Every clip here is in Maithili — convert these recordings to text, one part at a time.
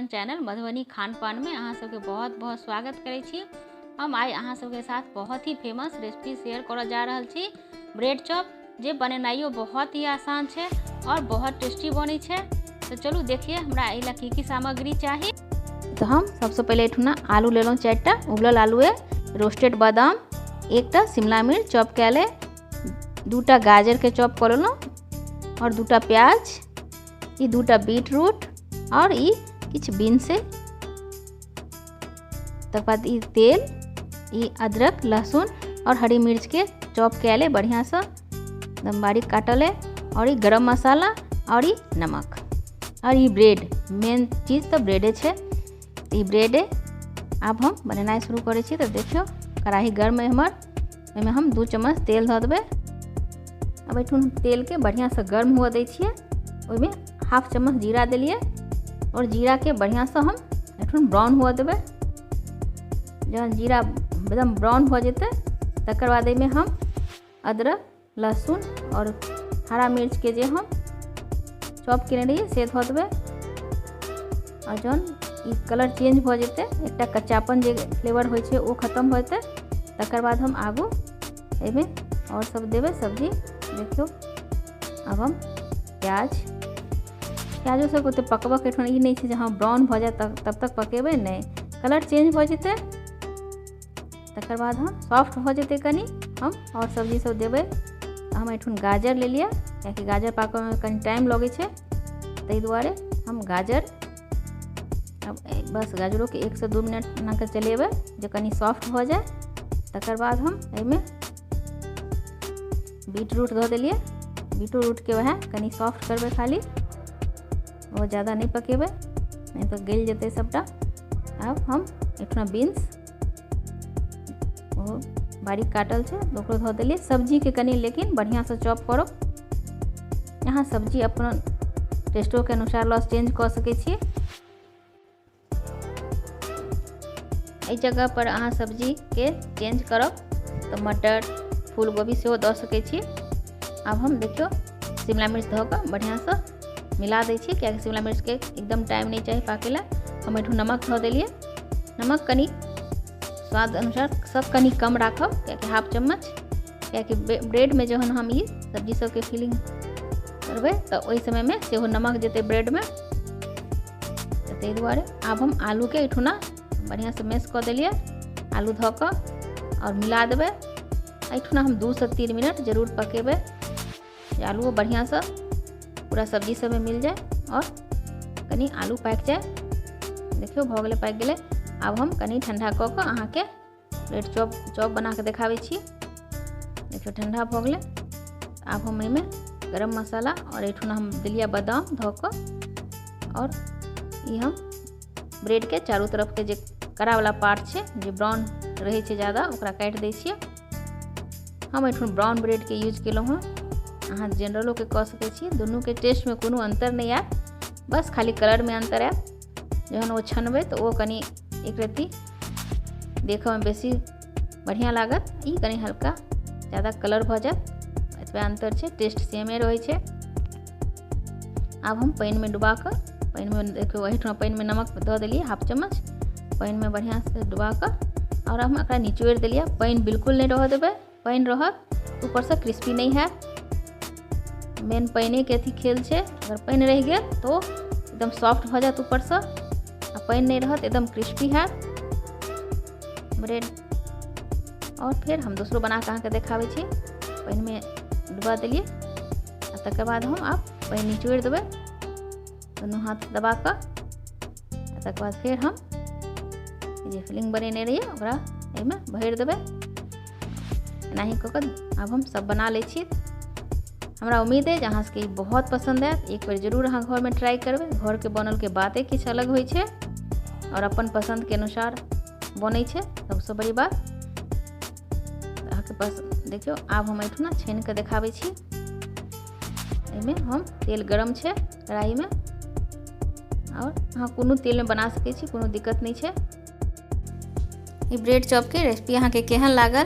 अपन चैनल मधुबनी खान पान में अहाँ सबके बहुत बहुत स्वागत करै छी। हम आइ अहाँ सबके साथ बहुत ही फेमस रेसिपी शेयर करऽ जा रहल छी, ब्रेड चॉप, जे बनेनाइयो बहुत ही आसान छै और बहुत टेस्टी बनै छै। तो चलू देखिए हमरा एहि ला की की सामग्री चाही। तो हम सबसे पहले एठुना आलू लेलहुँ 4टा उबलल आलू है, रोस्टेड बादाम, 1टा शिमला मिर्च चॉप कयल है, 2टा गाजर के चॉप कऽ लेलहुँ और 2टा प्याज, ई 2टा बीट रूट और ई किछु बीन्स है। तकर बाद ई तेल, ई अदरक, लहसुन और हरी मिर्च के चॉप कयल है, बढ़िया से एकदम बारीक काटल है, और ई गरम मसाला और ई नमक और ई ब्रेड। मेन चीज तो ब्रेडे छै, ई ब्रेड है। आब हम बनेनाइ शुरू करै छी। तो देखियौ कढ़ाई गर्म है हमर, ओहिमे हम 2 चम्मच तेल धऽ देबै। आब एहिठुन तेल के बढ़िया से गर्म हुअ दै छियै। ओहिमे 1/2 चम्मच जीरा देलियै और जीरा के बढ़िया से हम एहिठुन ब्राउन हुअ देबै। जहन जीरा एकदम ब्राउन भऽ जेतै तकर बाद एहिमे हम अदरक, लहसुन और हरा मिर्च के जे हम चॉप केने रहियै से धऽ देबै। और जहन ई कलर चेंज भऽ जेतै, एकटा कच्चापन जे फ्लेवर होइ छै ओ खत्म भऽ जेतै, तकर बाद हम आगू एहिमे और सब देबै सब्जी। देखियौ आब हम प्याजो सबके ओते पकबऽके एहिठाम ई नहि छै जे हँ ब्राउन भऽ जायत तब तक पकेबै, नहि, कलर चेंज भऽ जेतै तकर बाद हम सॉफ्ट भऽ जेतै कनि, हम और सब्जी सब देबै। हम एहिठुन गाजर लेलियै, कियाकि गाजर पाकऽमे कनि टाइम लगै छै, ताहि दुआरे हम गाजर अब बस गाजरोके 1 से 2 मिनट एना कऽ चलेबै जे कनि सॉफ्ट भऽ जाय। तकर बाद हम एहिमे बीट रूट दऽ देलियै। बीटो रूटके वएह कनि सॉफ्ट करबै, खाली बहुत ज्यादा नहि पकेबै, नहि तऽ गलि जेतै सबटा। आब हम एहिठुना बीन्स ओहो बारीक काटल छै ओकरो धऽ देलियै। सब्जीके कनि लेकिन बढ़िआँसँ चॉप करब। अहाँ सब्जी अपन टेस्टोके अनुसार लॉस चेंज कऽ सकै छी। एहि जगह पर अहाँ सब्जीके चेंज करब तऽ मटर, फूल गोभी सेहो दऽ सकै छी। आब हम देखियौ शिमला मिर्च धऽ कऽ बढ़िआँसँ मिला दै छी, कियाकि शिमला मिर्चके एकदम टाइम नहि चाही पाकै लए। हम एहिठाम नमक धऽ देलियै। नमक कनि स्वाद अनुसार सब कनि कम राखब, कियाकि 1/2 चम्मच, कियाकि ब्रेडमे जहन हम ई सब्जी सबके फिलिंग करबै तऽ ओहि समयमे सेहो नमक जेतै ब्रेडमे, तऽ ताहि दुआरे। आब हम आलूके एहिठुना बढ़िआँसँ मैश कऽ देलियै, आलू धऽ कऽ आओर मिला देबै। एहिठुना हम 2 से 3 मिनट जरूर पकेबै जे आलूओ बढ़िआँसँ पूरा सब्जी सबमे मिल जाय और कनि आलू पाकि जाय। देखियौ भऽ गेलै, पाकि गेलै। आब हम कनि ठंडा कऽ कऽ अहाँके ब्रेड चॉप बना कऽ देखाबै छी। देखियौ ठंडा भऽ गेलै। आब हम एहिमे गरम मसाला और एहिठुना हम देलियै बादाम धऽ कऽ, और ई हम ब्रेडके चारू तरफके जे कड़ावला पार्ट छै जे ब्राउन रहै छै ज्यादा ओकरा काटि दै छियै। हम एहिठुन ब्राउन ब्रेडके यूज केलहुँ हँ, अहाँ जेनरलोके कऽ सकै छी। दुनूके टेस्टमे कोनो अन्तर नहि आयत, बस खाली कलरमे अन्तर आयत। जहन ओ छनबै तऽ ओ कनि एक रत्ती देखऽमे बेसी बढ़िआँ लागत, ई कनि हल्का ज्यादा कलर भऽ जायत, एतबे अन्तर छै, टेस्ट सेमे रहै छै। आब हम पानिमे डुबा कऽ, पानिमे देखियौ एहिठुना पानिमे नमक दऽ देलियै 1/2 चम्मच, पानिमे बढ़िआँसँ डुबा कऽ और हम एकरा निचोड़ि देलियै। पानि बिल्कुल नहि रहऽ देबै, पानि रहत ऊपरसँ क्रिस्पी नहि हैत। मेन पानिके अथी खेल छै, अगर पानि रहि गेल तऽ एकदम सॉफ्ट भऽ जायत ऊपरसँ, आ पानि नहि रहत एकदम क्रिस्पी हैत ब्रेड। और फेर हम दोसरो बना कऽ अहाँके देखाबै छी। पानिमे डुबा देलियै आ तकर बाद हम आब पानि निचोड़ि देबै दुनू हाथ दबा कऽ। तकर बाद फेर हम जे फिलिंग बनेने रहियै ओकरा एहिमे भरि देबै। एनाही कऽ कऽ आब हम सब बना लै छी। हमरा उम्मीद अइ जे अहाँ सबके ई बहुत पसन्द आयत। एक बेर जरूर अहाँ घरमे ट्राई करबै। घरके बनलके बाते किछु अलग होइ छै और अपन पसन्दके अनुसार बनै छै, सबसँ बड़ी बात अहाँके पसन्द। देखियौ आब हम एहिठुना छानि कऽ देखाबै छी। एहिमे हम तेल गरम छै कढ़ाईमे, और अहाँ कोनो तेलमे बना सकै छी, कोनो दिक्कत नहि छै। ई ब्रेड चॉपके रेसिपी अहाँके केहन लागल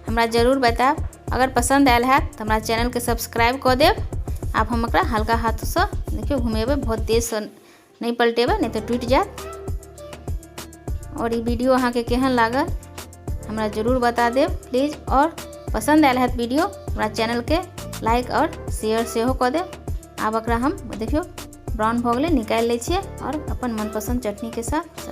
हमरा जरूर बतायब। अगर पसन्द आयल हैत तऽ हमरा चैनलके सब्सक्राइब कऽ देब। आब हम एकरा हल्का हाथसँ देखियौ घुमेबै, बहुत तेजसँ नहि पलटेबै, नहि तऽ टूटि जायत। आओर ई वीडियो अहाँके केहन लागल, हमरा जरूर बता देब प्लीज। आओर पसन्द आयल हैत वीडियो, हमरा चैनलके लाइक आओर शेयर सेहो कऽ देब। आब एकरा हम देखियौ, ब्राउन भऽ गेलै, निकालि लै छियै आओर अपन मनपसन्द चटनीके साथ।